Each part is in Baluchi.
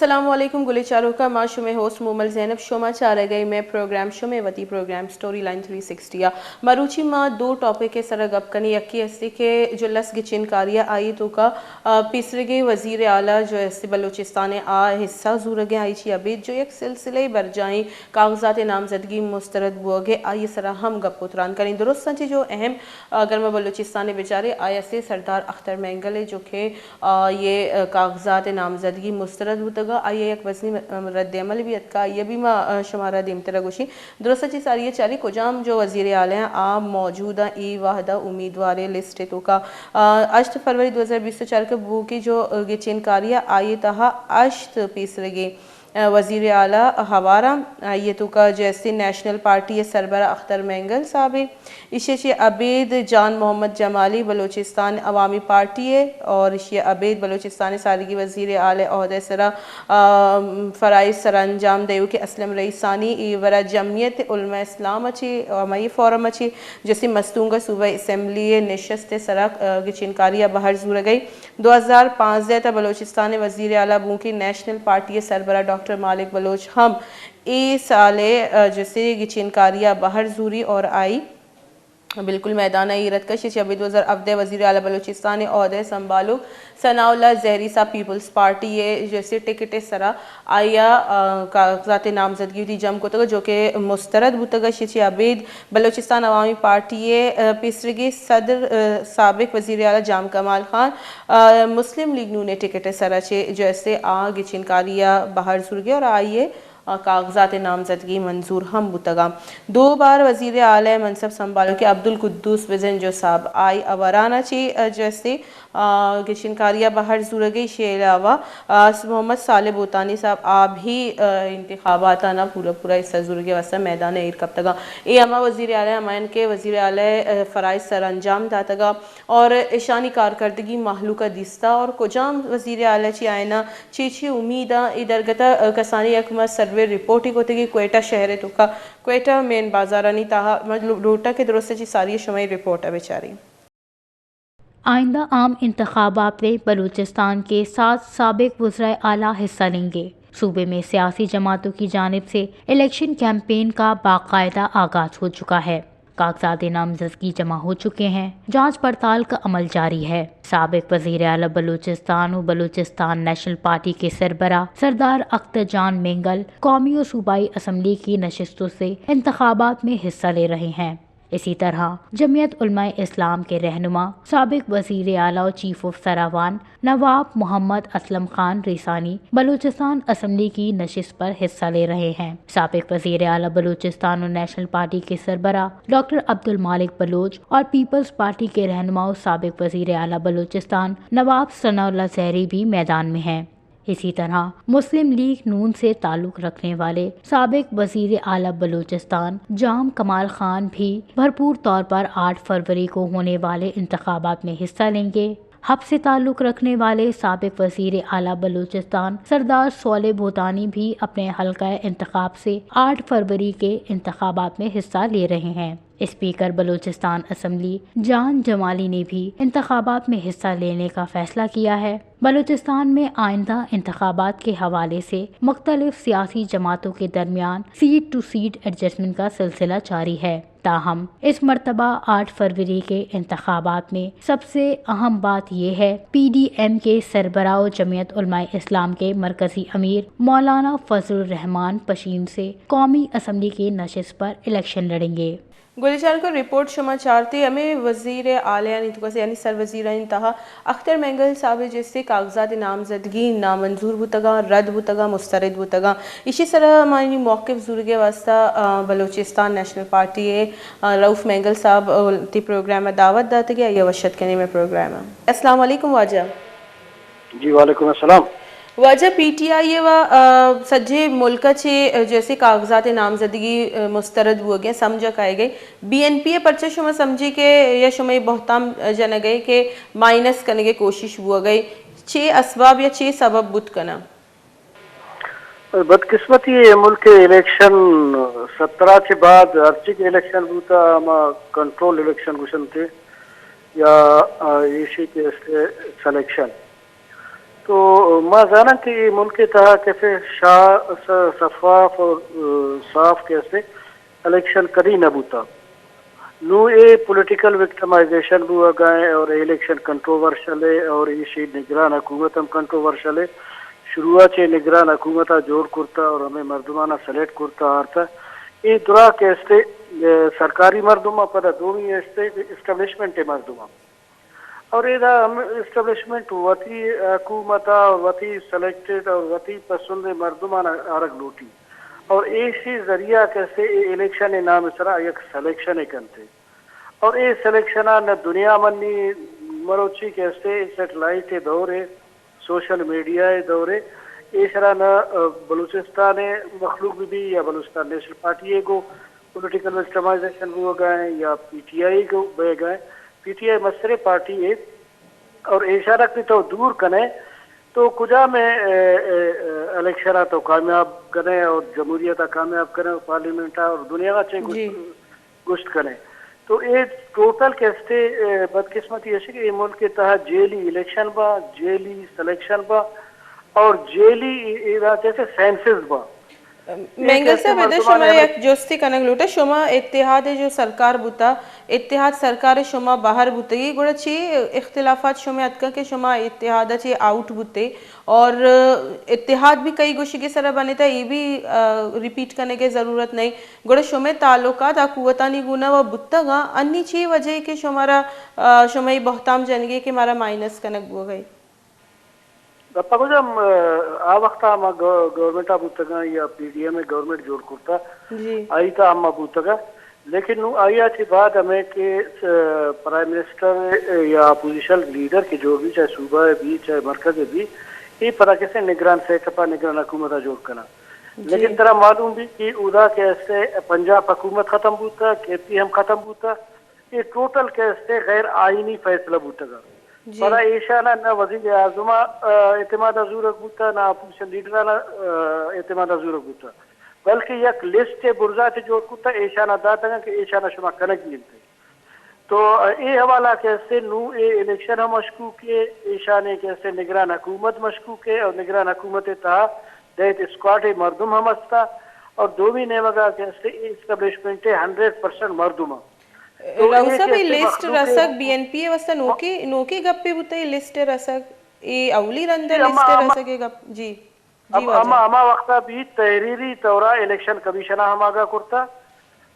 السلام علیکم گلیں چاروکاں، ما شمئے ہوسٹ مومل زینب، شما چارگ ءَ ئے مئے پروگرام، شمئے وتی programme story line three sixty ءَ۔ مروچی ما دو ٹاپک ءِ سرا گپ کنیں، یکے ہستی کہ جو لس گچین کاری ءَ آئی توکا، آ، پیسرگیں وزیر اعلیٰ جو ہستی بلوچستان ءَ آ حصہ زورگ ءَ، آئی چی ابید جو یک سلسلہ برجائیں کاغذات نامزدگی مسترد بوگ ءَ، آئی سرا ہم گپ و تران کنیں۔ درستاں چی جو اہم، اگر ما بلوچستان ءَ بچاریں، آئی ہستی سردار اختر مینگل ءَ جو کہ آ، یہ، آ، کاغذات نامزدگی مسترد بوتگ ءَ، آئی ءَ یک وزنی م-، ام، رد عمل بھی اتکا، آئی ءَ بھی ما، آ، شمارا دیمترا گوشیں۔ درست چی ساری ءَ چاری کجام جو وزیر اعلیٰ آں، آ موجود آں، اے وہد ءَ امیدوار ءِ لسٹ ءِ توکا، آ، ہشت فروری دو ہزار بیست و چار کہ بوکی جو، آ، گچین کاری ءَ آئی ءِ تہا ہشت پیسرگیں وزیر اعلیٰ ہوار آں۔ آئی ءِ توکا جو ہستی نیشنل پارٹی ءِ سربراہ اختر مینگل صاحب ءَ، ایشی ءَ چہ ابید جان محمد جمالی بلوچستان عوامی پارٹی ءِ اور ایشی ءَ ابید بلوچستان ءِ ساریگی وزیر اعلیٰ ءِ عہدہ ءِ سرا، آ، فرائض سرانجام دیوک اسلم رئیسانی، اے ورا جمعیت علماء اسلام ءَ چہ، ہمائی فورم ءَ چہ جو ہستی مستونگ ءَ صوبائی اسمبلی ءِ نشست ءِ سرا، آ، گچین کاری ءَ بہر زورگ ءَ۔ دو ہزار پانزدہ ءَ تاں بلوچستان ءِ وزیر اعلیٰ بوکیں نیشنل پارٹی ءِ سربراہ ڈاکٹر مالک بلوچ ہم اے سال ءِ، آ، جو ہستی گچین کاری ءَ بہر زوری اور آئی بالکل میدان ءَ ایر اتکگ۔ ایشی ءَ چہ ابید دو ہزار ہبدہ ءَ وزیر اعلیٰ بلوچستان ءِ عہدہ ءِ سنبھالوک ثناء اللہ زہری صاحب پیپلز پارٹی ءِ جو ہستی ٹکٹ ءِ سرا آئی ءَ، آ، کاغذات نامزدگی وتی جم کتگ جو کہ مسترد بوتگ۔ ایشی ءَ چہ ابید بلوچستان عوامی پارٹی ءِ، آ، پیسریگیں صدر، آ، سابق وزیر اعلیٰ جام کمال خان، آ، مسلم لیگ نون ءِ ٹکٹ ءِ سرا چہ جو ہستی آ گچین کاری ءَ بہر زورگ ءَ اور آئی ءِ، آ، کاغذات نامزدگی منظور ہم بوتگ۔ دو بار وزیر اعلیٰ ءِ منصب سنبھالوکیں عبدالقدوس بزنجو صاحب آئی ہواران ءَ چہ، آ، جو ہستی آ، گچین کاری ءَ بہر زورگ ءَ۔ ایشی ءَ علاوہ، آ، محمد صالح بوتانی صاحب آ بھی، آ، انتخابات ءَ نہ پورا پورا حصہ زورگ ءِ واستہ میدان ءَ ایر کپتگ آں۔ اے ہما وزیر اعلیٰ ہما انت کہ وزیر اعلیٰ ءِ، آ، فرائض سرانجام داتگ آں اور اشانی کارکردگی مہلوک ءَ دیستہ اور کجام وزیر اعلیٰ چی آئین ءَ چی چی امید آں، اے درگت ءَ، آ، کسانیں یک ما سروے رپورٹے کتگی کوئٹہ شہر ءِ توکا، کوئٹہ مین بازارانی تہا۔ ما لو-، لوٹاں کہ درست چی ساری شمئے رپورٹ ءَ بچاریں۔ آئندہ عام انتخابات میں بلوچستان کے سات سابق وزرائے اعلیٰ حصہ لیں گے۔ صوبے میں سیاسی جماعتوں کی جانب سے الیکشن کیمپین کا باقاعدہ آغاز ہو چکا ہے۔ کاغذات نامزدگی جمع ہو چکے ہیں۔ جانچ پڑتال کا عمل جاری ہے۔ سابق وزیر اعلیٰ بلوچستان و بلوچستان نیشنل پارٹی کے سربراہ سردار اختر جان مینگل قومی و صوبائی اسمبلی کی نشستوں سے انتخابات میں حصہ لے رہے ہیں۔ اسی طرح جمعیت علماء اسلام کے رہنما، سابق وزیر اعلیٰ و چیف آف سراوان نواب محمد اسلم خان ریسانی بلوچستان اسمبلی کی نشست پر حصہ لے رہے ہیں۔ سابق وزیر اعلیٰ بلوچستان و نیشنل پارٹی کے سربراہ ڈاکٹر عبدالمالک بلوچ اور پیپلز پارٹی کے رہنما و سابق وزیر اعلیٰ بلوچستان نواب ثناء اللہ زہری بھی میدان میں ہیں۔ اسی طرح مسلم لیگ نون سے تعلق رکھنے والے سابق وزیر اعلیٰ بلوچستان جام کمال خان بھی بھرپور طور پر آٹھ فروری کو ہونے والے انتخابات میں حصہ لیں گے۔ حب سے تعلق رکھنے والے سابق وزیر اعلیٰ بلوچستان سردار صالح بھوتانی بھی اپنے حلقہ انتخاب سے آٹھ فروری کے انتخابات میں حصہ لے رہے ہیں۔ اسپیکر بلوچستان اسمبلی جان جمالی نے بھی انتخابات میں حصہ لینے کا فیصلہ کیا ہے۔ بلوچستان میں آئندہ انتخابات کے حوالے سے مختلف سیاسی جماعتوں کے درمیان سیٹ ٹو سیٹ ایڈجسٹمنٹ کا سلسلہ جاری ہے۔ تاہم، اس مرتبہ آٹھ فروری کے انتخابات میں سب سے اہم بات یہ ہے، پی ڈی ایم کے سربراہ و جمعیت علماء اسلام کے مرکزی امیر مولانا فضل الرحمان پشین سے قومی اسمبلی کی نشست پر الیکشن لڑیں گے۔ گلیں چاروکاں، رپورٹ شما چارتی، ہمے وزیر اعلیانی توکا سے، یعنی سر وزیرانی تہا اختر مینگل صاحب ءِ جستے کاغذات نامزدگی نامنظور بوتگاں، رد بوتگاں، مسترد بوتگاں۔ ایشی سرا ہمانی موقف زورگ ءِ واستہ، آ، بلوچستان نیشنل پارٹی ءِ، آ، رؤف مینگل صاحب ءَ وتی پروگرام ءَ دعوت داتگ ءُ آئی ءَ وش اتک کنیں مئے پروگرام ءَ۔ السلام علیکم واجہ۔ جی، وعلیکم السلام۔ واجہ، پی ٹی آئی ءَ و، آ، سجھیں ملک ءَ چہ، آ، جیسے کاغذات نامزدگی، آ، مسترد بوگ ءَ سمجھ ءَ کائیگ ءَ، بی این پی ءَ پرچہ شما سمجھی کہ یا شما اے بہتام جنگ ءَ کہ مائنس کنگ ءِ کوشش بوگ ءَ، چے اسباب یا چے سبب بوت کناں؟ بدقسمتی ءَ ملک ءِ الیکشن سترہ چہ بعد ہرچی کہ الیکشن بوتا، ہما کنٹرول الیکشن گوشنتے یا، آ، ایشی کہ است سلیکشن۔ تو ما زاناں کہ اے ملک ءِ تہا کسے شا-، س-، شفاف اور، آ، صاف کسے الیکشن کدی نہ بوتا۔ نوں اے پولیٹیکل وکٹمائزیشن بوگا ایں اور اے الیکشن کنٹروورشل اے اور ایشی نگران حکومت ہم کنٹروورشل اے۔ شروع ءَ چہ نگران حکومت ءَ جوڑ کرتا اور ہمے مردمانا سلیکٹ کرتا آرتا۔ اے درا کہ استے، آ، سرکاری مردم ءَ، پدا دومی استے اسٹیبلشمنٹ ءِ مردم ءَ۔ اور ادا ہم اسٹیبلشمنٹ وتی حکومت ءَ اور وتی سلیکٹڈ اور وتی پسند مردمانا آرگ لوٹی۔ اور ایشی ذریعہ کسے اے الیکشن ءِ نام ءِ سرا یک سلیکشن ءَ کنتے۔ اور اے سلیکشن ءَ نہ دنیا منی، مروچی کسے سیٹلائٹ ءِ دور ءَ، سوشل میڈیا ءِ دور ءَ، اے سرا نہ، آ، بلوچستان ءِ مخلوق بہ بی یا بلوچستان نیشنل پارٹی ءَ گوں پولیٹیکل وکٹمائزیشن بوگا ایں یا پی ٹی آئی گوں بئیگا ایں۔ پی ٹی آئی مستریں پارٹی اے اور ایشاں کہ تو دور کنے تو کجام ءَ، اے، اے، اے، الیکشن ءَ تو کامیاب کنے اور جمہوریت ءَ کامیاب کنے اور پارلیمنٹ ءَ اور دنیا ءَ چے گوشت، جی۔ گوشت کنے۔ تو اے ٹوٹل کستے، اے، بدقسمتی ایش کہ اے ملک ءِ تہا جیلی الیکشن با، جیلی سلیکشن با اور جیلی اے، اے جیسے سینسز با۔ اے مینگل کسے صاحب، ادا مردماں شما نے یک جستی کنگ لوٹا، شما اتحاد جو سرکار بوتا، اتحاد سرکار شما بہر بوتگی، گڑا چی اختلافات شما اتکا کہ شما اتحاد چی آؤٹ بوتے؟ اور اتحاد بھی کئی گوشی کے سرا بنے تا، یہ بھی، آ، ریپیٹ کرنے کے ضرورت نہیں۔ گڑا شمے تعلقات آ قوتانی گونا و بوتگا، انی چی وجہ ہے کہ شمارا، آ، شمے بہتام جنگی کہ مارا مائنس کنگ بو گئی؟ گپا کجا، آ، آ وقت ہم گو-، گورنمنٹ آ بوتگا یا پی ڈی ایم گورنمنٹ جوڑ کرتا، جی۔ آئی تا ہم بوتگا۔ لیکن نوں آئی ءَ چہ بعد ہمے کہ، آ، پرائم منسٹر یا اپوزیشن لیڈر کہ جو بھی، چاہے صوبہ ءَ بھی، چاہے مرکز ءَ بھی، اے پدا کسے نگران سیٹ اپ ءَ، نگران حکومت ءَ جوڑ کناں۔ جی۔ لیکن ترا معلوم بھی کہ اودا کہ اسے پنجاب حکومت ختم بوتا، کے پی ہم ختم بوتا، اے ٹوٹل کہ اسے غیر آئینی فیصلہ بوتگا۔ جی۔ پدا ایشانا نہ وزیر اعظم ءَ، آ، اعتماد ءَ زورگ بوتا، نہ اپوزیشن لیڈرانا، آ، اعتماد ءَ زورگ بوتا۔ بلکہ یک لسٹ ءِ برزا چہ جوڑ کتا، ایشانا داتگاں کہ ایشانا شما کنگی انت۔ تو اے حوالہ کہ اسے نوں اے الیکشن ہم مشکوک ہے، ایشانے کہ اسے نگران حکومت مشکوک ہے اور نگران حکومت ءِ تہا ڈیتھ اسکواڈ ءِ مردم ہم استا اور دومی نیمگا کہ اسے اے اسٹیبلشمنٹ ءِ ہنڈریڈ پرسنٹ مردم ہم۔ تو رؤف اے صاحب، کہ اے اسے لسٹ مخلوق ءِ رسگ بی این پی ءِ واسطہ نوکی، نوکی گپے بوتا، اے لسٹ رسگ، اے اولی رند جی، اما، لسٹ اما، رسگ ءِ گپ، جی۔ جی ام-، واجہ۔ اما، ہما وقتا بھی تحریری طورا الیکشن کمیشن ءَ ہم آگاہ کرتا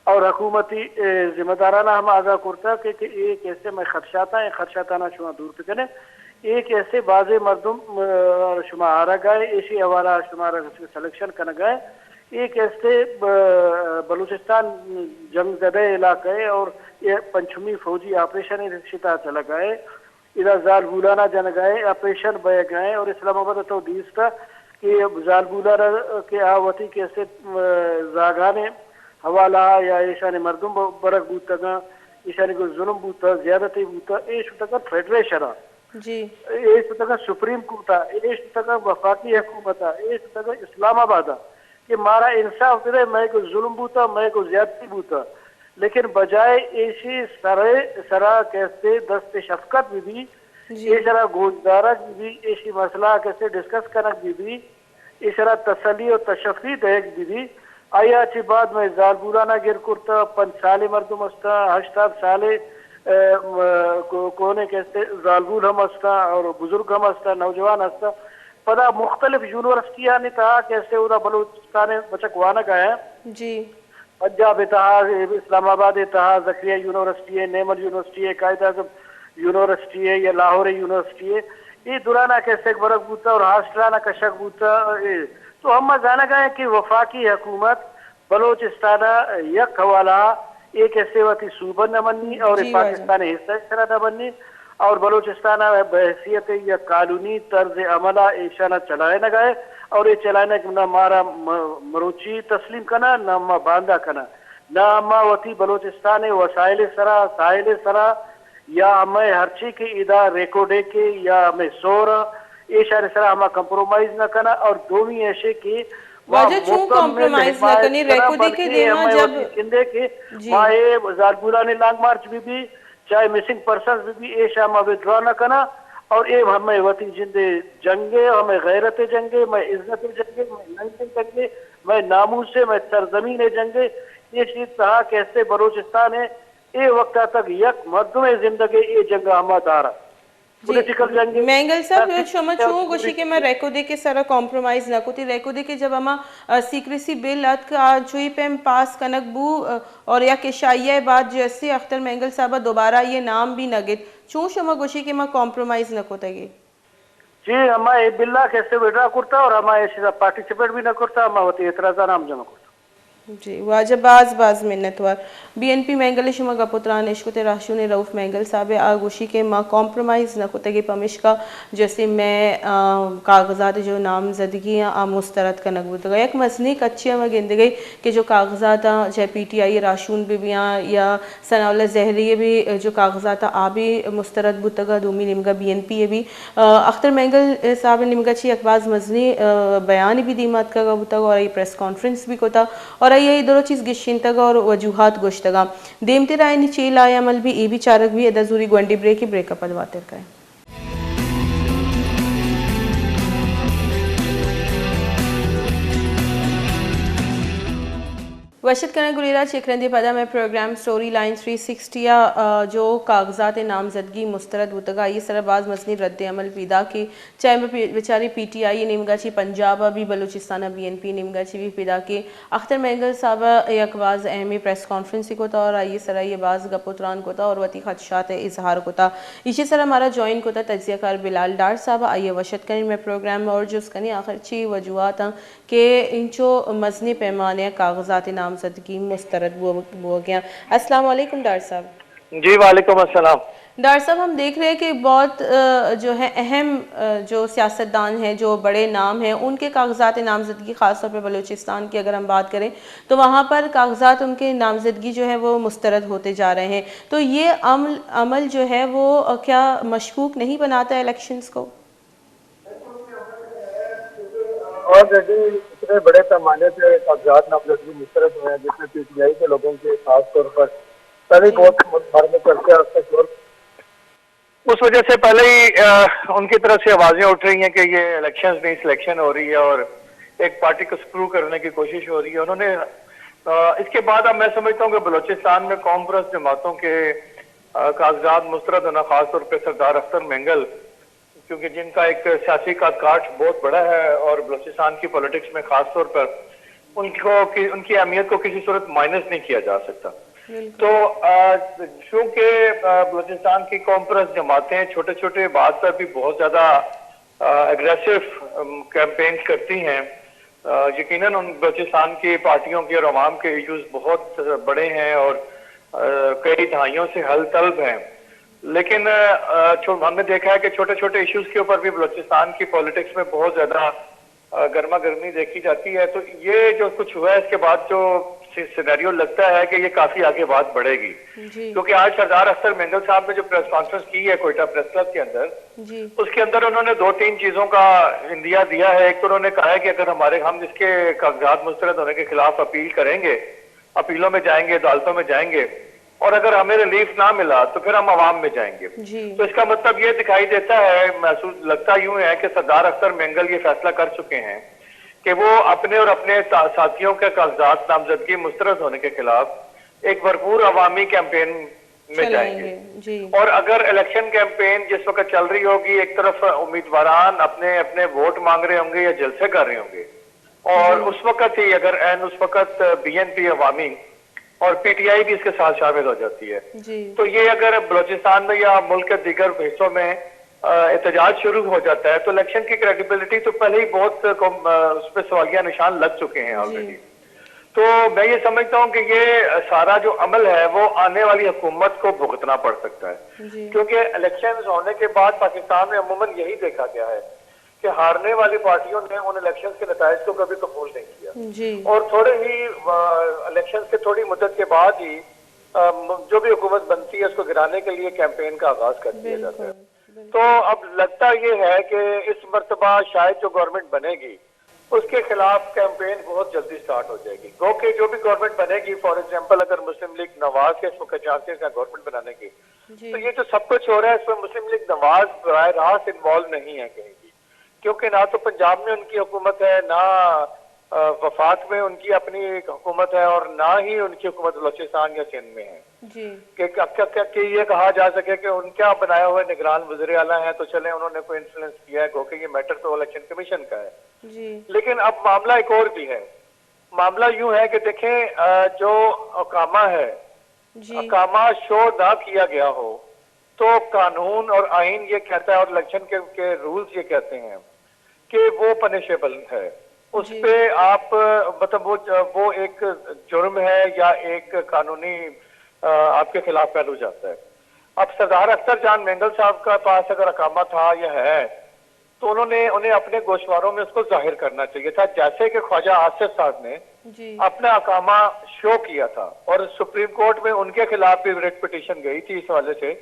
اور حکومتی، اے، ذمہ دارانا ہم آگاہ کرتا کہ، کہ اے کیسے مئے خدشات ہیں، خدشاتانا شما دور بکنے۔ اے کیسے بعضے مردم، آ، شما آرگا ہے، ایشی حوالہ شما را سلیکشن کنگا ہے۔ اے کیسے ب-، بلوچستان جنگ زدہ علاقہ ہے اور اے پنچمی فوجی آپریشن ہے، شتا چلگا ہے۔ ادا زالبولانا جنگا ایں، آپریشن بئیگا ایں اور اسلام آباد ءَ تو دیستا کہ زالبولانا کہ آ وتی کہ اسے، م، زاگانے حوالہ یا ایشانی مردم ب-، برگ بوتگاں، ایشانی گوں ظلم بوتا، زیادتی بوتا، اے شتگاں فیڈریشن ءَ۔ جی۔ اے شتگاں سپریم کورٹ ءَ، اے شتگاں وفاقی حکومت ءَ، اے شتگاں اسلام آباد ءَ۔ کہ مارا انصاف بدے، مئے گوں ظلم بوتا، مئے گوں زیادتی بوتا، لیکن بجائے ایشی سرے سرا کیسے دست شفقت بہ بی، جی۔ اے سرا گوشدارگ بہ بی، ایشی مسئلہ کیسے ڈسکس کنگ بہ بی، اے سرا تسلی و تشفی دئیگ بہ بی، آیا چہ بعد مئے زالبولانا گر کرتا، پنچ سالے مردم استا، ہشتاد سالے، ء، م-، کو-، کونے کیسے زالبول ہم استا اور بزرگ ہم استا، نوجوان استا۔ پدا مختلف یونیورسٹیانی تہا کہ اسے اودا بلوچستان ء بچک وانگ ء انت۔ جی۔ پنجاب ء تہا، اسلام آباد ء تہا، زکریا یونیورسٹی ء، نیمل یونیورسٹی ء، قائد اعظم یونیورسٹی ء یا لاہور یونیورسٹی ء، اے درانا کہ اسے برگ بوتا اور ہاسٹلانا کشگ بوتا۔ اے تو ہم زانگ ء کہ وفاقی حکومت بلوچستان ء یک حوالہ ء اے کسے وتی صوبہ نہ منی اور جی واجہ۔ پاکستان ء حصہ ء سرا نہ منی اور بلوچستان ء بحیثیت یک کالونی طرز عمل ء ایشان ء چلائینگ ء اور اے چلائینگ نہ مارا م-، مروچی تسلیم کناں، نہ ما باندا کناں، نہ ما وتی بلوچستان ء وسائل ء سرا، ساحل ء سرا یا ہمے ہرچی کہ ادا ریکوڈے کہ یا ہمے سور ء ایشان ء سرا ہما کمپرومائز نہ کناں اور دومی ایشے کہ واجہ چون کمپرومائز نہ کنی؟ ریکو دیکھے دیما جب جندے کہ جی۔ ما اے زالبولانی لانگ مارچ بہ بی، چاہے مسنگ پرسنز بہ بی، اے شا ما وتڈرا نہ کناں اور اے ہمے وتی جندے جنگے، ہمے غیرت جنگے، مئے عزت جنگے، مئے ننگ جنگے، مئے ناموسے، مئے سرزمین جنگے۔ اے چیز تہا کہ ہستے بلوچستان ہے، اے وقتا تک یک مردمے زندگے اے جنگا ہما دارا۔ جی، پولیٹیکل جنگ، مینگل صاحب، سیاسی شما جنگ، چون گوشی کہ ما ریکوڈک سرا کمپرومائز نہ کتی؟ ریکوڈک جب ہما، آ، سیکریسی بل اتک، آ، چوئی پیم پاس کنگ بو، آ، اور یک اشائیہ بعد جیسے اختر مینگل صاحب دوبارہ یہ نام بھی نہ گت، چون شما گوشی کہ ما کمپرومائز نہ کتگی؟ جی، ہما اے بلا کیسے وڈرا کرتا اور ہما اے چیزا پارٹیسپیٹ بھی نہ کرتا، ہما وتی اعتراضا نام جمع کرتا۔ جی، واجہ باز باز منتوار۔ بی این پی مینگل شما گپ و تران اشکتے، راہشون رؤف مینگل صاحب آ گوشی کہ ما کمپرومائز نہ کتگی، پمشکا جیسے میں، آ، کاغذات جو نامزدگی آ مسترد کنگ بوتگا۔ یک مزنی کچی ہم گندگی کہ جو کاغذات آ چاہے پی ٹی آئی راہشون بہ بیاں یا ثناء اللہ زہری بھی جو کاغذات آ بھی مسترد بوتگا، دومی نیمگا بی این پی بھی۔ آ، اختر مینگل صاحب ء نیمگا چہ یک باز مزنیں، آ، بیانے بھی دیما اتکگا بوتگ اور آئی پریس کانفرنس بھی کتا اور آئی، آئی درو چیز گشینتگا اور وجوہات گوشتگا۔ دیمتر آئینی چے لائحہ عمل بھی، اے بھی چارگ بھی۔ ادا زوری گونڈی بریکے، بریک ء پد واتر کائیں۔ وش اتک کناں گلیں راج، یک رندے پدا مئے programme story line three sixty ء، آ، جو کاغذات نامزدگی مسترد بوتگ، آئی سرا باز مزنیں رد عمل پیداک، چاہے بہ پی-، بچاری پی ٹی آئی نیمگا چی، پنجاب ء بھی، بلوچستان ء بی این پی نیمگا چی بھی پیداک۔ اختر مینگل صاحب ء یک باز اہمیں پریس کانفرنس کتا اور آئی سرا یہ باز گپ و تران کتا اور وتی خدشات ء اظہار کتا۔ ایشی سرا مارا جوائن کتا تجزیہ کار بلال ڈار صاحب، آئی وش اتک کنیں مئے پروگرام اور جست کنیں آخر چی وجوہات کہ انچو مزنیں پیمانے ء کاغذات نامزدگی مسترد بو-، بوگیاں۔ السلام علیکم ڈار صاحب۔ جی، وعلیکم السلام۔ ڈار صاحب، ہم دیکھ رہے ہیں کہ بہت، آ، جو ہے اہم، آ، جو سیاستدان ہیں، جو بڑے نام ہیں، ان کے کاغذات نامزدگی، خاص طور پہ بلوچستان کی اگر ہم بات کریں تو وہاں پر کاغذات ان کے نامزدگی جو ہے وہ مسترد ہوتے جا رہے ہیں۔ تو یہ عمل، عمل جو ہے وہ، آ، کیا مشکوک نہیں بناتا ہے الیکشنز کو؟ آلریڈی اتنے بڑے پیمانے پہ کاغذات نامزدگی مسترد ہوئے ہیں، جس میں پی ٹی آئی کے لوگوں کے خاص طور پر پہلے ہی بہت بھر میں چرچا ہے اس کا شور۔ اس وجہ سے پہلے ہی، آ، ان کی طرف سے آوازیں اٹھ رہی ہیں کہ یہ الیکشنز نہیں، سلیکشن ہو رہی ہے اور ایک پارٹی کو سکرو کرنے کی کوشش ہو رہی ہے۔ انہوں نے، آ، اس کے بعد اب میں سمجھتا ہوں کہ بلوچستان میں قوم پرست جماعتوں کے، آ، کاغذات مسترد ہونا، خاص طور پہ سردار اختر مینگل، کیونکہ جن کا ایک سیاسی کاٹ کاٹ بہت بڑا ہے اور بلوچستان کی پالیٹکس میں خاص طور پر ان کو، ان کی اہمیت کو کسی صورت مائنس نہیں کیا جا سکتا۔ بالکل۔ تو، آ، چونکہ، آ، بلوچستان کی قوم پرست جماعتیں چھوٹے چھوٹے بات پر بھی بہت زیادہ، آ، اگریسو، ام، کیمپینز کرتی ہیں، آ، یقیناً ان بلوچستان کی پارٹیوں کے اور عوام کے ایشوز بہت بڑے ہیں اور، آ، کئی دہائیوں سے حل طلب ہیں۔ لیکن، آ، چھو-، ہم نے دیکھا ہے کہ چھوٹے چھوٹے ایشوز کے اوپر بھی بلوچستان کی پالیٹکس میں بہت زیادہ، آ، گرما گرمی دیکھی جاتی ہے۔ تو یہ جو کچھ ہوا ہے، اس کے بعد جو سی-، سینیریو لگتا ہے کہ یہ کافی آگے بات بڑھے گی۔ جی۔ کیونکہ آج سردار اختر مینگل صاحب نے جو پریس کانفرنس کی ہے کوئٹہ پریس کلب کے اندر، جی۔ اس کے اندر انہوں نے دو تین چیزوں کا عندیہ دیا ہے۔ ایک تو انہوں نے کہا ہے کہ اگر ہمارے، ہم اس کے کاغذات مسترد ہونے کے خلاف اپیل کریں گے، اپیلوں میں جائیں گے، عدالتوں میں جائیں گے، اور اگر ہمیں ریلیف نہ ملا تو پھر ہم عوام میں جائیں گے۔ جی۔ تو اس کا مطلب یہ دکھائی دیتا ہے، محسوس لگتا یوں ہے کہ سردار اختر مینگل یہ فیصلہ کر چکے ہیں کہ وہ اپنے اور اپنے تا-، ساتھیوں کے کاغذات نامزدگی مسترد ہونے کے خلاف ایک بھرپور عوامی کیمپین میں جائیں چلائیں گے۔ گے، جی۔ اور اگر الیکشن کیمپین جس وقت چل رہی ہوگی، ایک طرف امیدواران اپنے، اپنے ووٹ مانگ رہے ہوں گے یا جلسے کر رہے ہوں گے، اور جی۔ اس وقت ہی اگر عین اس وقت بی این پی عوامی اور پی ٹی آئی بھی اس کے ساتھ شامل ہو جاتی ہے، جی۔ تو یہ اگر بلوچستان میں یا ملک کے دیگر حصوں میں، آ، احتجاج شروع ہو جاتا ہے تو الیکشن کی کریڈیبلٹی تو پہلے ہی بہت کم، آ، اس پہ سوالیہ نشان لگ چکے ہیں جی۔ آلریڈی۔ تو میں یہ سمجھتا ہوں کہ یہ سارا جو عمل ہے وہ آنے والی حکومت کو بھگتنا پڑ سکتا ہے، جی۔ کیونکہ الیکشنز ہونے کے بعد پاکستان میں عموماً یہی دیکھا گیا ہے کہ ہارنے والی پارٹیوں نے ان الیکشنز کے نتائج کو کبھی قبول نہیں کیا۔ جی۔ اور تھوڑے ہی، آ، الیکشنز کے تھوڑی مدت کے بعد ہی، آ، م-، جو بھی حکومت بنتی ہے اس کو گرانے کے لیے کیمپین کا آغاز کر دیا جاتا ہے۔ بالکل، بالکل۔ تو اب لگتا یہ ہے کہ اس مرتبہ شاید جو گورنمنٹ بنے گی، اس کے خلاف کیمپین بہت جلدی سٹارٹ ہو جائے گی۔ گو کہ جو بھی گورنمنٹ بنے گی، فار ایگزامپل، اگر مسلم لیگ نواز کے اس وقت چانسز ہیں گورنمنٹ بنانے کی، تو یہ جو سب کچھ ہو رہا ہے، اس میں مسلم لیگ نواز براہ راست انوالو نہیں ہے کہیں بھی، کیونکہ نہ تو پنجاب میں ان کی حکومت ہے، نہ آ، وفاق میں ان کی اپنی ایک حکومت ہے اور نہ ہی ان کی حکومت بلوچستان یا سندھ میں ہے۔ جی۔ کہ، کہ، کہ، کہ یہ کہا جا سکے کہ ان کا بنایا ہوا نگران وزیر اعلیٰ ہیں، تو چلیں، انہوں نے کوئی انفلوئنس کیا ہے، گو کہ یہ میٹر تو الیکشن کمیشن کا ہے۔ جی۔ لیکن اب معاملہ ایک اور بھی ہے۔ معاملہ یوں ہے کہ دیکھیں، آ، جو اقامہ ہے، جی۔ اقامہ شو نہ کیا گیا ہو تو قانون اور آئین یہ کہتا ہے اور الیکشن کے، کے رولز یہ کہتے ہیں کہ وہ پنشیبل ہے۔ اس جی۔ پہ آپ، مطلب، وہ، وہ ایک جرم ہے یا ایک قانونی، آ، آپ کے خلاف پہلو جاتا ہے۔ اب سردار اختر جان مینگل صاحب کا پاس اگر اقامہ تھا یا ہے، تو انہوں نے، انہیں اپنے گوشواروں میں اس کو ظاہر کرنا چاہیے تھا، جیسے کہ خواجہ آصف صاحب نے جی۔ اپنا اقامہ شو کیا تھا اور سپریم کورٹ میں ان کے خلاف بھی ریٹ پٹیشن گئی تھی اس حوالے سے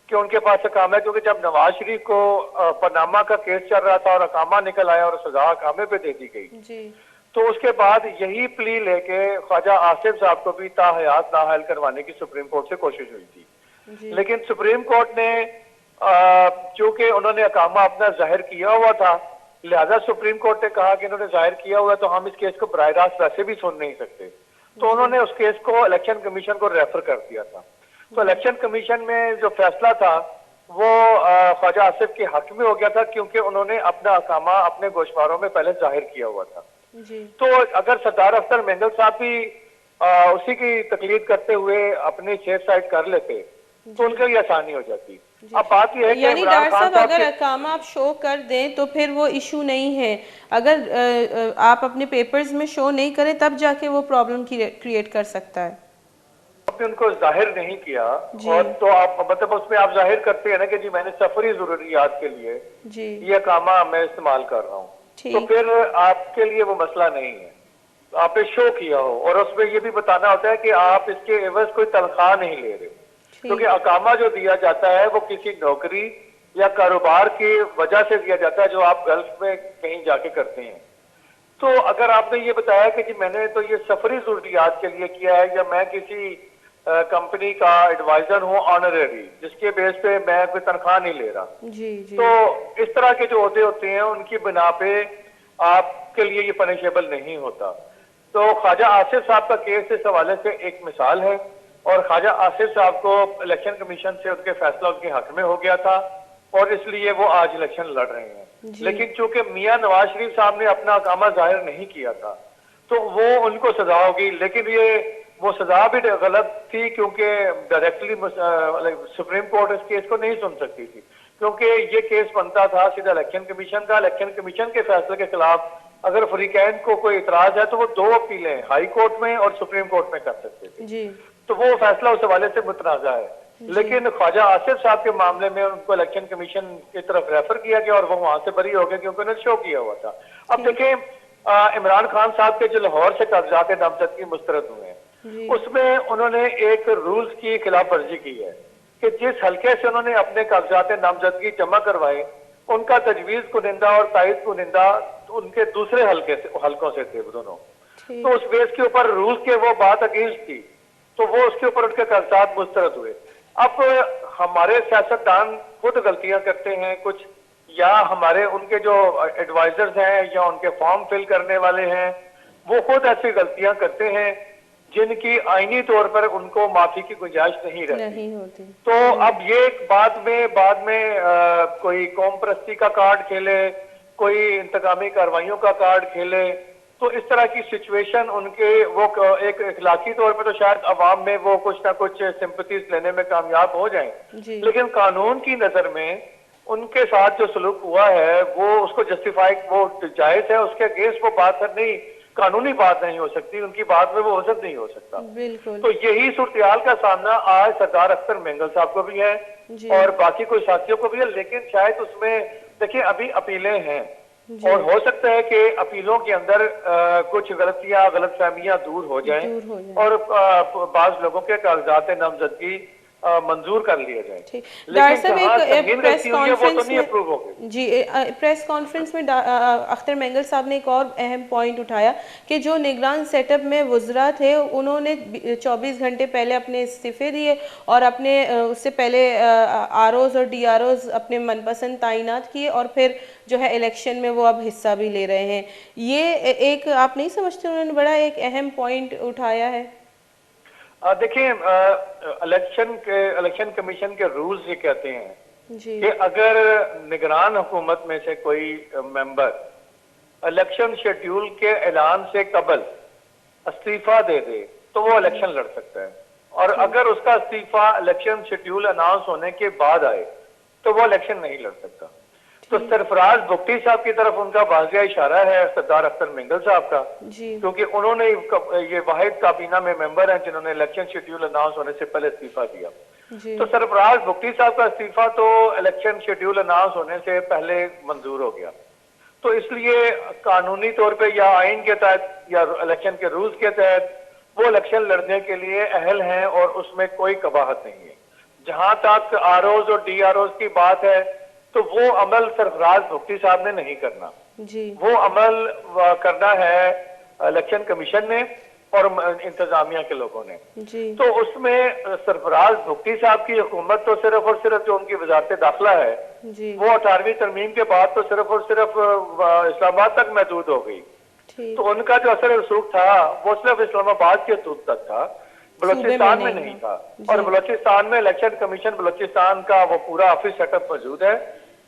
کہ ان کے پاس اقامہ ہے، کیونکہ جب نواز شریف کو، آ، پاناما کا کیس چل رہا تھا اور اقامہ نکل آیا اور سزا اقامے پہ دے دی گئی، جی۔ تو اس کے بعد یہی پلی لے کے خواجہ آصف صاحب کو بھی تاحیات نااہل کروانے کی سپریم کورٹ سے کوشش ہوئی تھی۔ جی۔ لیکن سپریم کورٹ نے، آ، چونکہ انہوں نے اقامہ اپنا ظاہر کیا ہوا تھا، لہذا سپریم کورٹ نے کہا کہ انہوں نے ظاہر کیا ہوا ہے، تو ہم اس کیس کو براہ راست ویسے بھی سن نہیں سکتے۔ تو جی۔ انہوں نے اس کیس کو الیکشن کمیشن کو ریفر کر دیا تھا۔ تو جی۔ الیکشن کمیشن میں جو فیصلہ تھا، وہ، آ، خواجہ آصف کے حق میں ہو گیا تھا، کیونکہ انہوں نے اپنا اقامہ اپنے گوشواروں میں پہلے ظاہر کیا ہوا تھا۔ جی۔ تو اگر سردار اختر مینگل صاحب بھی، آ، اسی کی تقلید کرتے ہوئے اپنی سیف سائیڈ کر لیتے، تو جی۔ ان کے لیے آسانی ہو جاتی۔ جی۔ اب بات یہ ہے کہ یعنی عمران ڈاکٹر خان صاحب، صاحب اگر کے اقامہ آپ شو کر دیں تو پھر وہ ایشو نہیں ہے۔ اگر، آ، آ، آپ اپنے پیپرز میں شو نہیں کریں، تب جا کے وہ پرابلم کریئے-، کریئیٹ کر سکتا ہے۔ آپ نے ان کو ظاہر نہیں کیا، جی۔ اور تو آپ، مطلب، اس میں آپ ظاہر کرتے ہیں نا کہ جی، میں نے سفری ضروریات کے لیے جی۔ یہ اقامہ میں استعمال کر رہا ہوں، ٹھیک۔ تو پھر آپ کے لیے وہ مسئلہ نہیں ہے۔ آپ نے شو کیا ہو، اور اس میں یہ بھی بتانا ہوتا ہے کہ آپ اس کے عوض کوئی تنخواہ نہیں لے رہے، ٹھیک۔ کیونکہ اقامہ جو دیا جاتا ہے، وہ کسی نوکری یا کاروبار کی وجہ سے دیا جاتا ہے، جو آپ گلف میں کہیں جا کے کرتے ہیں۔ تو اگر آپ نے یہ بتایا کہ جی، میں نے تو یہ سفری ضروریات کے لیے کیا ہے، یا میں کسی، آ، کمپنی کا ایڈوائزر ہوں آنریری، جس کے بیس پہ میں کوئی تنخواہ نہیں لے رہا، جی، جی۔ تو اس طرح کے جو عہدے ہوتے ہیں، ان کی بنا پہ آپ کے لیے یہ پنشیبل نہیں ہوتا۔ تو خواجہ آصف صاحب کا کیس اس حوالے سے ایک مثال ہے، اور خواجہ آصف صاحب کو الیکشن کمیشن سے ان کے فیصلہ ان کے حق میں ہو گیا تھا، اور اس لیے وہ آج الیکشن لڑ رہے ہیں۔ جی۔ لیکن چونکہ میاں نواز شریف صاحب نے اپنا اقامہ ظاہر نہیں کیا تھا، تو وہ ان کو سزا ہوگی۔ لیکن یہ، وہ سزا بھی غلط تھی، کیونکہ ڈائریکٹلی مس-، آ، سپریم کورٹ اس کیس کو نہیں سن سکتی تھی، کیونکہ یہ کیس بنتا تھا سیدھا الیکشن کمیشن کا۔ الیکشن کمیشن کے فیصلے کے خلاف اگر فریقین کو کوئی اعتراض ہے، تو وہ دو اپیلیں ہائی کورٹ میں اور سپریم کورٹ میں کر سکتے تھے۔ جی۔ تو وہ فیصلہ اس حوالے سے متنازع ہے۔ جی۔ لیکن خواجہ آصف صاحب کے معاملے میں ان کو الیکشن کمیشن کی طرف ریفر کیا گیا اور وہ وہاں سے بری ہو گئے، کیونکہ انہوں نے شو کیا ہوا تھا۔ اب ٹھیک۔ دیکھیں، آ، عمران خان صاحب کے جو لاہور سے کاغذات نامزدگی مسترد ہوئے ہیں، جی۔ اس میں انہوں نے ایک رولز کی خلاف ورزی کی ہے کہ جس حلقے سے انہوں نے اپنے کاغذات نامزدگی جمع کروائے، ان کا تجویز کنندہ اور تائید کنندہ ان کے دوسرے حلقے سے، حلقوں سے تھے وہ دونوں۔ ٹھیک۔ تو اس بیس کے اوپر رولز کے وہ بات اگینسٹ تھی، تو وہ اس کے اوپر ان کے کاغذات مسترد ہوئے۔ اب ہمارے سیاستدان خود غلطیاں کرتے ہیں کچھ، یا ہمارے، ان کے جو ایڈوائزرز ہیں یا ان کے فارم فل کرنے والے ہیں، وہ خود ایسی غلطیاں کرتے ہیں جن کی آئینی طور پر ان کو معافی کی گنجائش نہیں رہتی۔ نہیں ہوتی۔ تو ہم۔ اب یہ ایک بعد میں، بعد میں، آ، کوئی قوم پرستی کا کارڈ کھیلے، کوئی انتقامی کارروائیوں کا کارڈ کھیلے، تو اس طرح کی سچویشن ان کے، وہ ک-، ایک اخلاقی طور پہ تو شاید عوام میں وہ کچھ نہ کچھ سمپتیز لینے میں کامیاب ہو جائیں، جی۔ لیکن قانون کی نظر میں ان کے ساتھ جو سلوک ہوا ہے، وہ اس کو جسٹیفائی، وہ جائز ہے، اس کے اگینسٹ وہ بات نہیں، قانونی بات نہیں ہو سکتی، ان کی بات میں وہ وزن نہیں ہو سکتا۔ بالکل۔ تو یہی صورتحال کا سامنا آج سردار اختر مینگل صاحب کو بھی ہے جی۔ اور باقی کوئی ساتھیوں کو بھی ہے، لیکن شاید اس میں، دیکھیے، ابھی اپیلیں ہیں جی۔ اور ہو سکتا ہے کہ اپیلوں کے اندر، آ، کچھ غلطیاں، غلط فہمیاں دور ہو جائیں دور ہو جائیں۔ اور، آ، بعض لوگوں کے کاغذات نامزدگی منظور کر لیا جائے۔ ڈاکٹر صاحب، ایک پریس کانفرنس میں جی پریس کانفرنس میں اختر مینگل صاحب نے ایک اور اہم پوائنٹ اٹھایا کہ جو نگران سیٹ اپ میں وزراء تھے، انہوں نے چوبیس گھنٹے پہلے اپنے استعفے دیے اور اپنے اس سے پہلے آر اوز اور ڈی آر اوز اپنے من پسند تعینات کیے اور پھر جو ہے الیکشن میں وہ اب حصہ بھی لے رہے ہیں۔ یہ ایک، آپ نہیں سمجھتے، انہوں نے بڑا ایک اہم پوائنٹ اٹھایا ہے؟ دیکھیں، الیکشن کے الیکشن کمیشن کے رولز یہ کہتے ہیں کہ اگر نگران حکومت میں سے کوئی ممبر الیکشن شیڈیول کے اعلان سے قبل استعفی دے دے تو وہ الیکشن لڑ سکتا ہے، اور اگر اس کا استعفی الیکشن شیڈیول اناؤنس ہونے کے بعد آئے تو وہ الیکشن نہیں لڑ سکتا۔ تو سرفراز بگٹی صاحب کی طرف ان کا واضح اشارہ ہے، سردار اختر مینگل صاحب کا، کیونکہ انہوں نے یہ واحد کابینہ میں ممبر ہیں جنہوں نے الیکشن شیڈیول اناؤنس ہونے سے پہلے استعفی دیا۔ تو سرفراز بگٹی صاحب کا استعفی تو الیکشن شیڈیول اناؤنس ہونے سے پہلے منظور ہو گیا۔ تو اس لیے قانونی طور پہ یا آئین کے تحت یا الیکشن کے رولز کے تحت وہ الیکشن لڑنے کے لیے اہل ہیں اور اس میں کوئی قباحت نہیں ہے۔ جہاں تک آر اوز اور ڈی آر اوز کی بات ہے تو وہ عمل سرفراز بھگتی صاحب نے نہیں کرنا۔ وہ عمل کرنا ہے الیکشن کمیشن نے اور انتظامیہ کے لوگوں نے۔ تو اس میں سرفراز بھگتی صاحب کی حکومت تو صرف اور صرف جو ان کی وزارت داخلہ ہے، وہ اٹھارہویں ترمیم کے بعد تو صرف اور صرف اسلام آباد تک محدود ہو گئی۔ تو ان کا جو اثر رسوخ تھا وہ صرف اسلام آباد کے حدود تک تھا، بلوچستان میں نہیں تھا۔ اور بلوچستان میں الیکشن کمیشن بلوچستان کا وہ پورا آفس سیٹ اپ موجود ہے،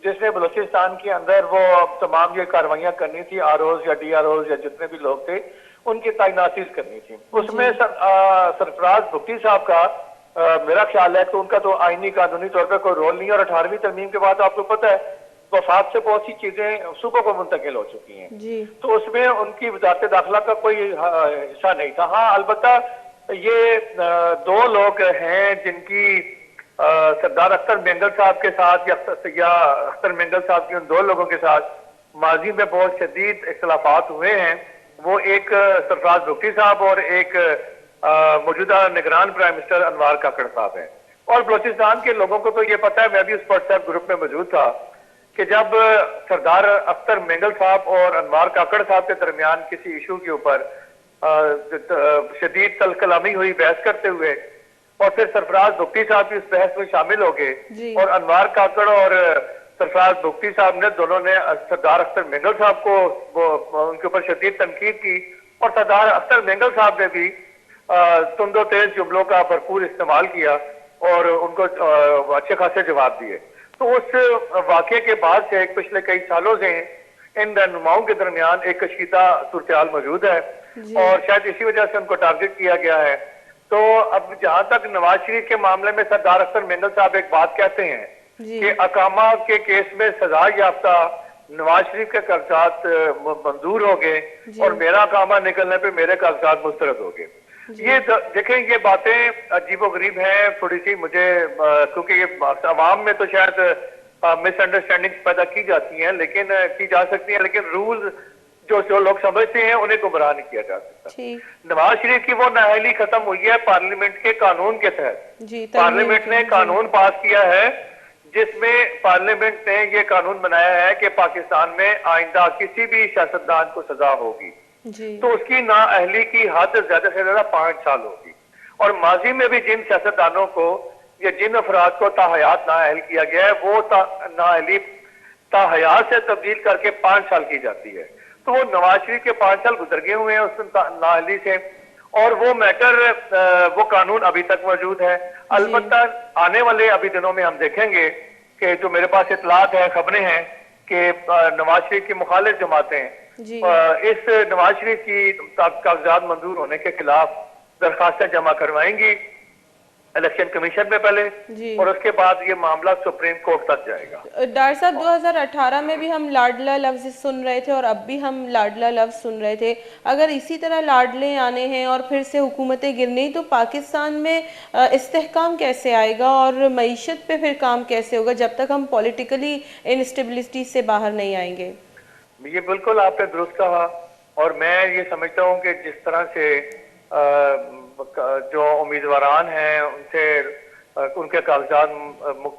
جس نے بلوچستان کے اندر وہ تمام یہ کارروائیاں کرنی تھی، آر اوز یا ڈی آر اوز یا جتنے بھی لوگ تھے ان کی تعیناتیز کرنی تھی۔ اس میں سرفراز بھگتی صاحب کا میرا خیال ہے کہ ان کا تو آئینی قانونی طور پر کوئی رول نہیں ہے، اور اٹھارہویں ترمیم کے بعد آپ کو پتہ ہے وفاق سے بہت سی چیزیں صوبوں کو منتقل ہو چکی ہیں۔ تو اس میں ان کی وزارت داخلہ کا کوئی حصہ نہیں تھا۔ ہاں، البتہ یہ دو لوگ ہیں جن کی سردار اختر مینگل صاحب کے ساتھ یا اختر مینگل صاحب کی ان دو لوگوں کے ساتھ ماضی میں بہت شدید اختلافات ہوئے ہیں۔ وہ ایک سرفراز بگٹی صاحب اور ایک موجودہ نگران پرائم منسٹر انوار کاکڑ صاحب ہیں۔ اور بلوچستان کے لوگوں کو تو یہ پتہ ہے، میں بھی اس واٹس ایپ گروپ میں موجود تھا کہ جب سردار اختر مینگل صاحب اور انوار کاکڑ صاحب کے درمیان کسی ایشو کے اوپر شدید تلخ کلامی ہوئی، بحث کرتے ہوئے، اور پھر سرفراز بگٹی صاحب بھی اس بحث میں شامل ہو گئے اور انوار کاکڑ اور سرفراز بگٹی صاحب نے دونوں نے سردار اختر مینگل صاحب کو ان کے اوپر شدید تنقید کی، اور سردار اختر مینگل صاحب نے بھی تند و تیز جملوں کا بھرپور استعمال کیا اور ان کو اچھے خاصے جواب دیے۔ تو اس واقعے کے بعد سے پچھلے کئی سالوں سے ان رہنماؤں کے درمیان ایک کشیدہ صورتحال موجود ہے، اور شاید اسی وجہ سے ان کو ٹارگٹ کیا گیا ہے۔ تو اب جہاں تک نواز شریف کے معاملے میں سردار اختر مینگل صاحب ایک بات کہتے ہیں کہ اقامہ کے کیس میں سزا یافتہ نواز شریف کے کاغذات منظور ہو گئے اور میرا اقامہ نکلنے پہ میرے کاغذات مسترد ہو گئے۔ یہ دیکھیں، یہ باتیں عجیب و غریب ہیں، تھوڑی سی مجھے کیونکہ یہ عوام میں تو شاید مس انڈرسٹینڈنگز پیدا کی جاتی ہیں، لیکن کی جا سکتی ہیں، لیکن رولز جو جو لوگ سمجھتے ہیں انہیں گمراہ نہیں کیا جا سکتا۔ نواز شریف کی وہ نااہلی ختم ہوئی ہے پارلیمنٹ کے قانون کے تحت۔ پارلیمنٹ نے قانون پاس کیا ہے جس میں پارلیمنٹ نے یہ قانون بنایا ہے کہ پاکستان میں آئندہ کسی بھی سیاستدان کو سزا ہوگی تو اس کی نااہلی کی حد زیادہ سے زیادہ پانچ سال ہوگی۔ اور ماضی میں بھی جن سیاستدانوں کو یا جن افراد کو تاحیات نااہل کیا گیا ہے، وہ تا نااہلی تاحیات سے تبدیل کر کے پانچ سال کی جاتی ہے۔ تو وہ نواز شریف کے پانچ سال گزر گئے ہوئے ہیں اس نااہلی سے، اور وہ میٹر، وہ قانون ابھی تک موجود ہے۔ البتہ آنے والے ابھی دنوں میں ہم دیکھیں گے کہ جو میرے پاس اطلاعات ہیں، خبریں ہیں کہ نواز شریف کی مخالف جماعتیں اس نواز شریف کی کاغذات منظور ہونے کے خلاف درخواستیں جمع کروائیں گی الیکشن کمیشن میں پہلے، اور اس کے بعد یہ معاملہ سپریم کورٹ تک جائے گا۔ ڈاکٹر صاحب، دو ہزار اٹھارہ میں بھی ہم لاڈلا لفظ سن رہے تھے اور اب بھی ہم لاڈلا لفظ سن رہے تھے۔ اگر اسی طرح لاڈلے آنے ہیں اور پھر سے حکومتیں گرنی تو پاکستان میں استحکام کیسے آئے گا اور معیشت پہ پھر کام کیسے ہوگا جب تک ہم پولیٹیکلی انسٹیبلٹی سے باہر نہیں آئیں گے؟ یہ بالکل آپ نے درست کہا، اور میں یہ سمجھتا ہوں کہ جس طرح سے جو امیدواران ہیں ان سے ان کے کاغذات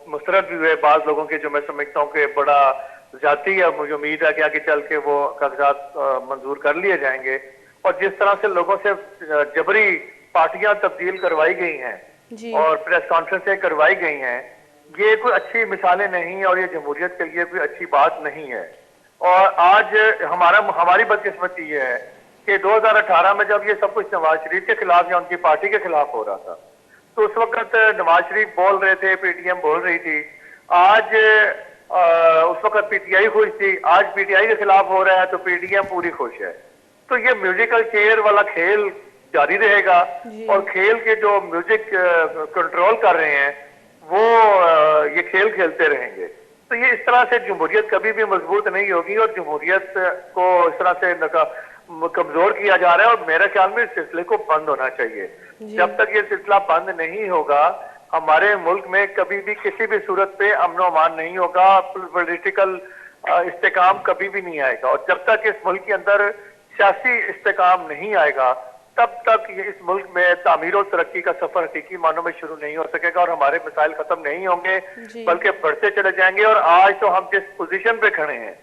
مسترد بھی ہوئے۔ بعض لوگوں کے، جو میں سمجھتا ہوں کہ بڑا زیادتی ہے، مجھے امید ہے کہ آگے چل کے وہ کاغذات منظور کر لیے جائیں گے۔ اور جس طرح سے لوگوں سے جبری پارٹیاں تبدیل کروائی گئی ہیں اور پریس کانفرنسیں کروائی گئی ہیں، یہ کوئی اچھی مثالیں نہیں اور یہ جمہوریت کے لیے کوئی اچھی بات نہیں ہے۔ اور آج ہمارا، ہماری بدقسمتی یہ ہے کہ دو ہزار اٹھارہ میں جب یہ سب کچھ نواز شریف کے خلاف یا ان کی پارٹی کے خلاف ہو رہا تھا، تو اس وقت نواز شریف بول رہے تھے، پی ٹی ایم بول رہی تھی۔ آج، آ، اس وقت پی ٹی آئی خوش تھی، آج پی ٹی آئی کے خلاف ہو رہا ہے تو پی ٹی ایم پوری خوش ہے۔ تو یہ میوزیکل چیئر والا کھیل جاری رہے گا اور کھیل کے جو میوزک کنٹرول کر رہے ہیں، وہ، آ، یہ کھیل کھیلتے رہیں گے۔ تو یہ اس طرح سے جمہوریت کبھی بھی مضبوط نہیں ہوگی اور جمہوریت کو اس طرح سے ناکا-، کمزور کیا جا رہا ہے اور میرے خیال میں اس سلسلے کو بند ہونا چاہیے۔ جب تک یہ سلسلہ بند نہیں ہوگا، ہمارے ملک میں کبھی بھی کسی بھی صورت پہ امن و امان نہیں ہوگا، پولیٹیکل، آ، استحکام کبھی بھی نہیں آئے گا اور جب تک اس ملک کے اندر سیاسی استحکام نہیں آئے گا، تب تک یہ اس ملک میں تعمیر و ترقی کا سفر حقیقی معنوں میں شروع نہیں ہو سکے گا اور ہمارے مسائل ختم نہیں ہوں گے، بلکہ بڑھتے چلے جائیں گے۔ اور آج تو ہم جس پوزیشن پہ کھڑے ہیں،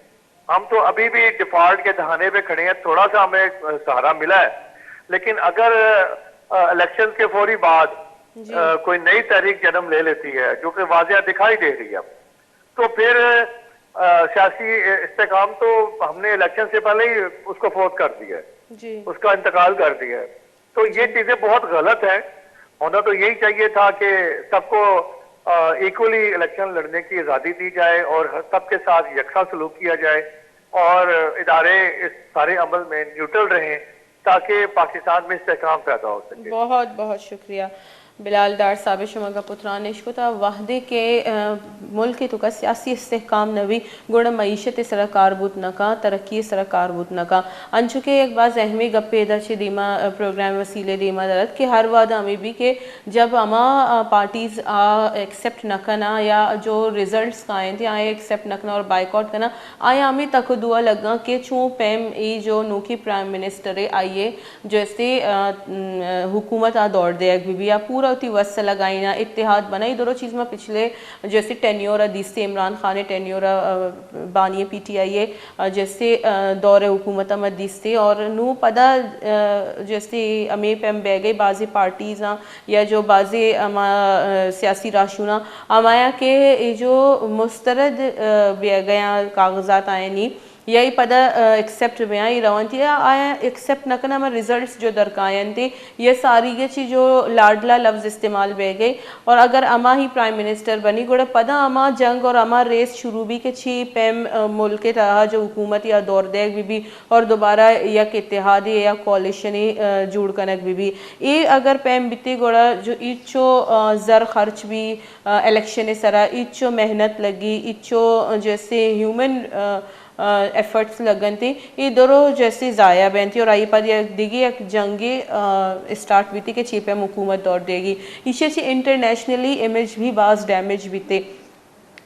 ہم تو ابھی بھی ڈیفالٹ کے دہانے پہ کھڑے ہیں، تھوڑا سا ہمیں، آ، سہارا ملا ہے، لیکن اگر، آ، الیکشن کے فوری بعد، آ، کوئی نئی تحریک جنم لے لیتی ہے، جو کہ واضح دکھائی دے رہی ہے، تو پھر، آ، سیاسی استحکام تو ہم نے الیکشن سے پہلے ہی اس کو فوت کر دیا ہے، اس کا انتقال کر دیا ہے۔ تو یہ چیزیں بہت غلط ہیں۔ ہونا تو یہی چاہیے تھا کہ سب کو، آ، ایکولی الیکشن لڑنے کی آزادی دی جائے اور سب کے ساتھ یکساں سلوک کیا جائے اور ادارے اس سارے عمل میں نیوٹرل رہیں، تاکہ پاکستان میں استحکام پیدا ہو سکے۔ بہت بہت شکریہ بلال ڈار صاحب، شما گپ و تران اش کتا۔ وہدے کہ، آ، ملک ء توکا سیاسی استحکام نہ بی، گڑا معیشت ء سرا کار بوت نہ کاں، ترقی ء سرا کار بوت نہ کاں۔ انچو کہ یک باز اہمیں گپے ادا چہ دیما، آ، پروگرام وسیلے دیما درت کہ ہر وہد ہمے بی کہ جب ہما، آ، پارٹیز آ ایکسپٹ نہ کناں یا جو ریزلٹس کاینت آ ایکسپٹ نہ کناں اور بائیکاٹ کناں، آیا ہمے تک و دعا لگاں کہ چوں پیم ای جو نوکی پرائم منسٹر ء آئی ء جو استے، آ، م، حکومت آ دور دیگ بہ بی، آ پورا وتی وس لگائیناں، اتحاد بنائی۔ درو چیز ما پچھلے جو استے ٹینیور آ دیستے، عمران خان ء ٹینیور آ، آ، بانی پی ٹی آئی ء، آ، جو استے، آ، دور حکومت آ ما دیستے اور نوں پدا، آ، جو استے ہمے پیم بیگئے بازیں پارٹیز آں یا جو بازیں ہما، آ، سیاسی راہشوناں ہمایا کہ اے جو مسترد، آ، بیگیاں کاغذات آیانی یا ای پدا، آ، ایکسپٹ بیاں، ای روانتی آ، آیا ایکسپٹ نہ کناں، ہما ریزلٹس جو درکاینت، یا ساریگا چی جو لاڈلا لفظ استعمال بیگئے، اور اگر ہما ہی پرائم منسٹر بنی، گڑا پدا ہما جنگ اور ہما ریس شروع بی کہ چی پیم، آ، ملک تہا جو حکومت یا دور دیگ بہ بی اور دوبارہ یک اتحادے یا کولیشنے، آ، جوڑ کنگ بہ بی۔ اے اگر پیم بیتے، گڑا جو ایچو، آ، زر خرچ بی، آ، الیکشن سرا ایچو محنت لگی، ایچو جیسے ہیومن، آ، آ، ایفرٹس لگنتے، اے درو جیسے ضائع بینتے اور آئی پد یک دگہ یک جنگے، آ، اسٹارٹ بیتی کہ چی پیم حکومت دور دیگی۔ ایشی چی انٹرنیشنلی امیج بھی باز ڈیمیج بیتے۔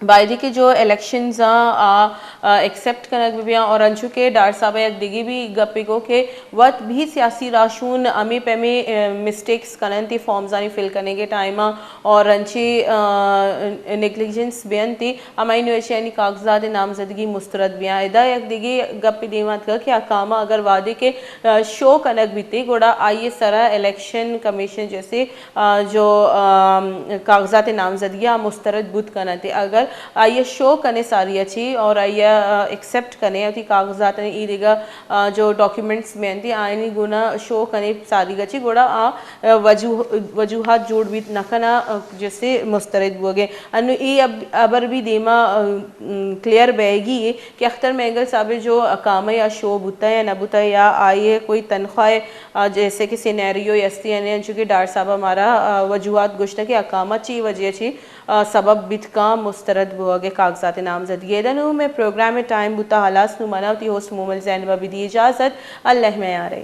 بایدی کہ جو الیکشنز آں، آ، آ، ایکسپٹ کنگ بہ بیاں اور انچو کہ ڈار صاحب یک دگہ بھی گپے کو کہ وت بھی سیاسی راہشون ہمے پیمیں، آ، مسٹیکس کننتی فارمزانی فل کنگے ٹائما اور انچی، آ، نیگلیجنس بینتی۔ ہمائی نوشیانی کاغذات نامزدگی مسترد بیاں۔ ادا یک دگہ گپے دیما اتکگ کہ اکاما اگر وہدے کہ، آ، شو کنگ بیتے، گڑا آئی سرا الیکشن کمیشن جیسے، آ، جو، آ، کاغذات نامزدگی آ مسترد بوت کننتے۔ اگر آئی شو کنے ساری چی اور آئی، آ، ایکسپٹ کنے وتی کاغذات ای دگہ، آ، جو ڈاکیومنٹس بینتی آئینی گنا شو کنے ساری چی، گڑا آ، آ، وجوہ-، وجوہات جوڑ بیت نہ کنا، آ، جیسے مسترد بوگے۔ انو ای اب-، ابر بھی دیما، آ، م، کلیئر بیگی کہ اختر مینگل صاحب جو اکامہ یا شو بوتا یا نہ بوتا یا آئی کوئی تنخواہ، آ، جیسے کہ سینیریو یستی یعنی انچو کہ ڈار صاحب ہمارا، آ، وجوہات گوشتا کہ اکامہ چی وجہ چی، آ، سبب بیت کاں مسترد بوگے کاغذات نامزدگی۔ دنو میں پروگرام ٹائم بوتا ہلاس، نو منا وتی ہوسٹ مومل زینبا بدی اجازت۔ اللہ میارے۔